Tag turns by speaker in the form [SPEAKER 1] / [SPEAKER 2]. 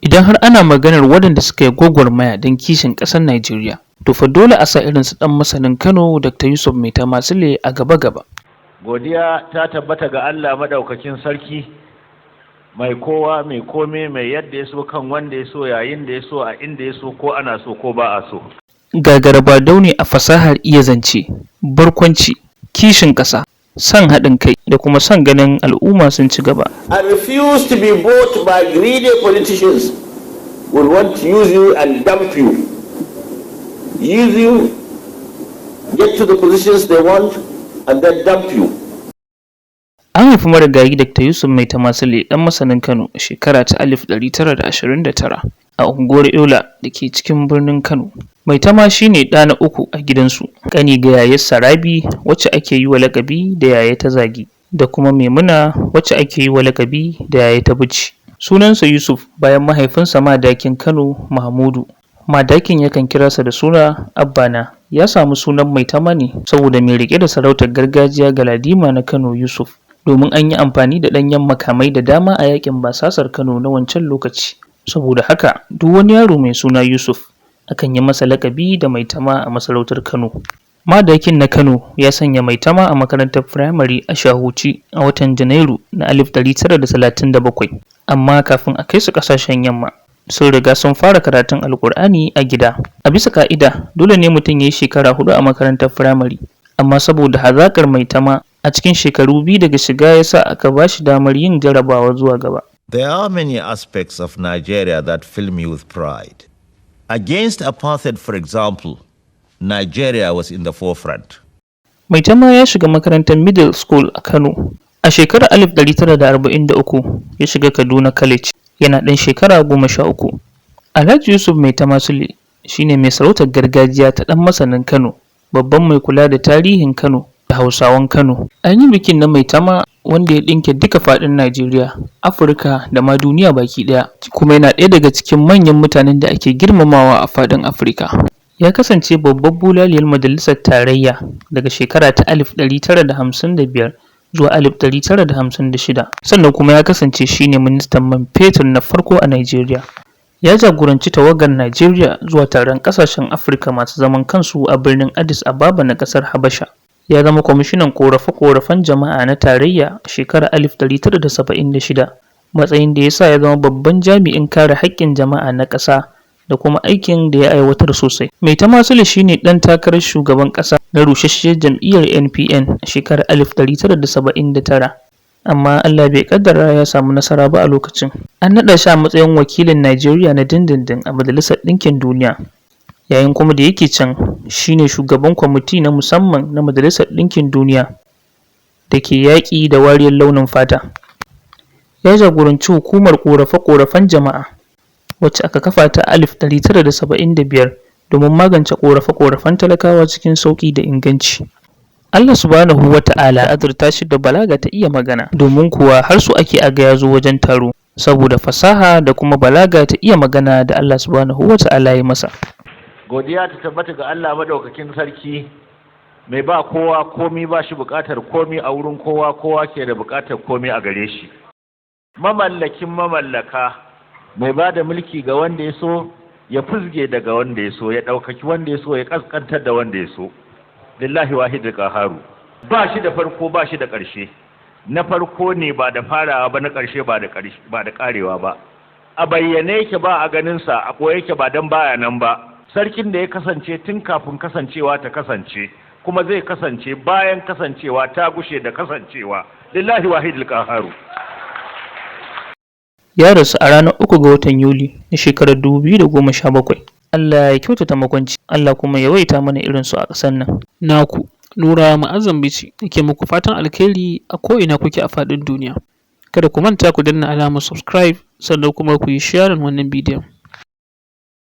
[SPEAKER 1] Idan har ana maganar waɗanda suka yi gwagwarmaya don kishin ƙasar Najeriya, to fa dole a sa irin su ɗan masanin Kano Dr. Yusuf Maitama Sule a gaba-gaba.
[SPEAKER 2] Godiya ta tabbata ga Allah madaukakin sarki, mai kowa mai kome, mai yadda ya so, kan wanda ya so, yayin da ya so, a inda ya so, ko ana so ko ba a so.
[SPEAKER 1] Gagarabadau ne a fasahar iya zance, barkwanci, kishin ƙasa, son haɗin kai da kuma son ganin al'umma sun ci gaba.
[SPEAKER 3] I refuse to be bought by greedy politicians who will want to use you and dump you. Use you, get to the positions they want, and then dump you.
[SPEAKER 1] An haifi marigayi Dr. Yusuf Maitama Sule ɗan masanin Kano a shekara ta 1929 a unguwar Yola da ke cikin birnin Kano. Maitama shi ne ɗa na uku a gidansu, ƙani ga yayarsa Rabi, wacce ake yi wa laƙabi da Yaya ta Zagi, da kuma Maimuna, wacce ake yi wa laƙabi da Yaya ta Bici. Sunansa Yusuf bayan mahaifinsa Madakin Kano Mahmudu. Madakin yakan kira sa da suna Abbana. Ya samu sunan Maitama ne saboda mai riƙe da sarautar gargajiya Galadima na Kano Yusuf, domin an yi amfani da ɗanyen makamai da dama a yaƙin basasar Kano na wancan lokaci. Saboda haka duk wani yaro mai suna Yusuf akan yi masa laƙabi da Maitama a masarautar Kano. Madakin na Kano ya sanya Maitama a makarantar firamare a Shahuci a watan Janairu na 1937, amma kafin a kai su ƙasashen yamma, sun riga sun fara karatun Alƙur'ani a gida. A bisa ƙa'ida, dole ne mutum ya yi shekara 4 a makarantar firamare, amma saboda hazaƙar Maitama, a cikin shekaru 2 daga shiga ya sa aka ba shi damar yin jarabawa zuwa gaba.
[SPEAKER 2] There are many aspects of Nigeria that fill me with pride. Against apartheid, for example, Nigeria was in the forefront.
[SPEAKER 1] Maitama ya shiga makarantar Middle School a Kano. A shekarar 1943 ya shiga Kaduna College yana ɗan shekara 13. Alhaji Yusuf Maitama Sule shi ne mai sarautar gargajiya ta ɗan masanin Kano, babban mai kula da tarihin Kano da Hausawan Kano. An yi bikin na Maitama wanda ya ɗinke duka faɗin Najeriya, Afirka da ma duniya baki ɗaya, kuma yana ɗaya daga cikin manyan mutanen da ake girmamawa a faɗin Afirka. Ya kasance babbar bulaliyar majalisar tarayya daga shekara ta 1955 zuwa 1956, sannan kuma ya kasance shi ne ministan man fetur na farko a Najeriya. Ya jagoranci tawagar Najeriya zuwa taron ƙasashen Afirka masu zaman kansu a birnin Addis Ababa na ƙasar Habasha. Ya zama kwamishinan ƙorafe-ƙorafen jama'a na tarayya a shekarar 1976, matsayin da ya sa ya zama babban jami'in kare haƙƙin jama'a na ƙasa da kuma aikin da ya aiwatar sosai. Maitama Sule shi ne ɗan takarar shugaban ƙasa na rusasshiyar jam'iyyar NPN a shekarar 1979, amma Allah bai ƙaddara ya samu nasara ba a lokacin. An naɗa shi a matsayin wakilin Najeriya na dindindin a Majalisar Ɗinkin Duniya. Yayin kuma da yake can, shi ne shugaban kwamiti na musamman na Majalisar Ɗinkin Duniya da ke yaƙi da wariyar launin fata. Ya jagoranci hukumar ƙorafe-ƙorafen jama'a wacce aka kafa ta a 1975 domin magance ƙorafe-ƙorafen talakawa cikin sauƙi da inganci. Allah Subhanahu wa Ta'ala ya azurta shi da balaga ta iya magana, domin kuwa har so ake a ga ya zo wajen taro saboda fasaha da kuma balaga ta iya magana da Allah Subhanahu wa Ta'ala ya masa.
[SPEAKER 2] Godiya ta tabbata ga Allah madaukakin sarki, mai ba kowa komi, ba shi bukatar komi a wurin kowa, kowa ke da bukatar komi a gare shi. Mamallakin mamallaka, mai ba da mulki ga wanda ya so, ya fuzge daga wanda ya so, ya ɗaukaki wanda ya so, ya ƙasƙantar da wanda ya so. Lillahi wahidul qaharu. Ba shi da farko, ba shi da ƙarshe. Na farko ne ba da farawa ba, na ƙarshe ba da ƙarewa ba. A bayyane yake ba a ganin sa, a ɓoye yake ba dan baya nan ba. Sarkin da ya kasance tun kafin kasancewa ta kasance, kuma zai kasance bayan kasancewa ta gushe da kasancewa. Lillahi wahidul qaharu.
[SPEAKER 1] Ya rasu a ranar 3 ga watan Yuli na shekarar 2017. Allah ya kyautata makwanci, Allah kuma ya yawaita mana irinsu a ƙasar nan. Naku Nura Ma'azzam Bichi nake muku fatan alkhairi a ko'ina kuke a faɗin duniya. Kada ku manta ku danna alamar subscribe, sannan kuma ku yi sharing wannan bidiyon.